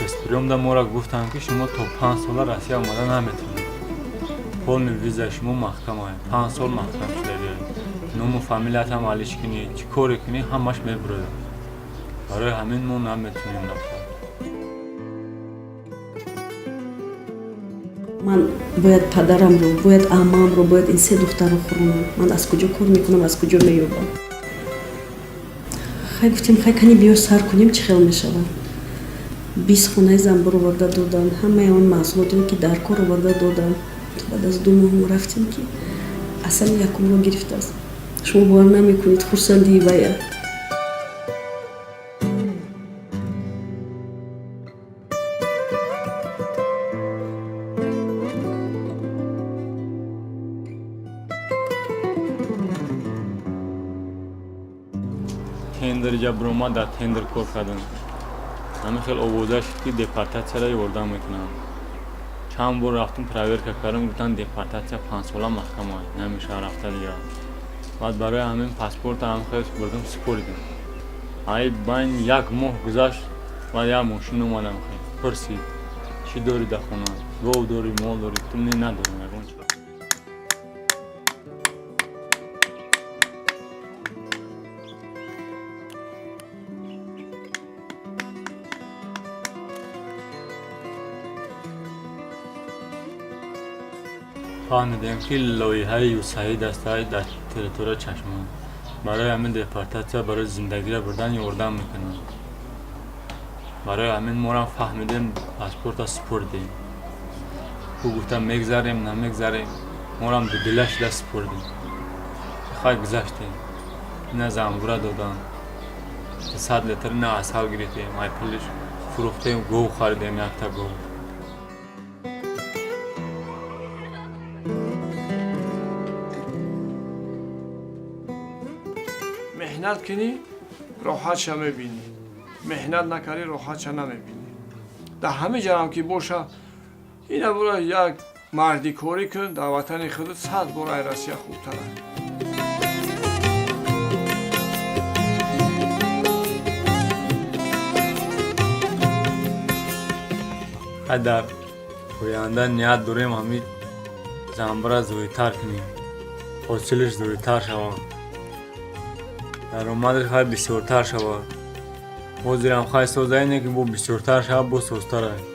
Спецприёмда моро гуфтанд, ки шумо то 5 сола Россия омада наметавонед, полный визаи шумо маҳкама, 5 сол маҳкам шудагиа, ному фамилиятам алиш кунӣ, чӣ коре кунӣ, ҳамаш мебурояд. Барои ҳамин мо наметавонем рафта. Ман бояд падарамро, бояд аммамро, бояд ин се духтарро хӯронам. Ман аз куҷо кор мекунам, аз куҷо меёбам? Хай, гуфтем, хай, кани биё, сар кунем, чӣ хел мешавад. 20 хонаи занбур оварда доданд, ҳамаи он маҳсулотеро, ки дар кор, оварда доданд. Баъд аз 2 моҳ мо рафтем, ки асали якумро гирифтааст. Шумо бовар намекунед хурсандии вая. Тендер ҷа биромад, дар тендер кор кардам. Ҳамин хел овоза шуд, ки депортатсияро ёрдам мекунанд. Чанд бор рафтум, проверка кардам, гуфтанд, депортатсия 5 сола маҳкама, намешавад рафта дигар. Баъд барои ҳамин паспорта ҳам хел бурдам, супоридам. Ай байн як моҳ гузашт, баъд як мошин омадам, хел пурсид: чӣ дорӣ дар хона, гов дорӣ, мол дорӣ? Гуфтам: не, надорам ягон чиз. Фаҳмидем, ки лоиҳаи ЮСАИД астай дар территорияи Чашмон, барои ҳамин депортатсия, барои зиндагиро бурдан ёрдам мекунанд. Барои ҳамин морам фаҳмидем, паспорта супурдем. Ӯ гуфта, мегзарем, намегзарем, морам дудила шуда супурдем. Хай, гузаштем. Ина занбура доданд, 100 литр ина асал гирифтем, ай пулиш фурӯхтем, гов харидем, якта гов. Меҳнат кунӣ, роҳатша мебинӣ, меҳнат накарӣ, роҳатша намебинӣ. Дар ҳамин ҷарам ки боша, ина бура, як мардикорӣ кун дар ватани худат, сад бор ай Россия хубтар аст. Хай, дар оянда ният дорем, ҳамин занбура зӯдтар кунем, ҳосилаш зӯдтар шавад, даромадаш хай бисёртар шавад. Ҳозирам хай соза, ине ки бо бисёртар шавад, бо созтар аст.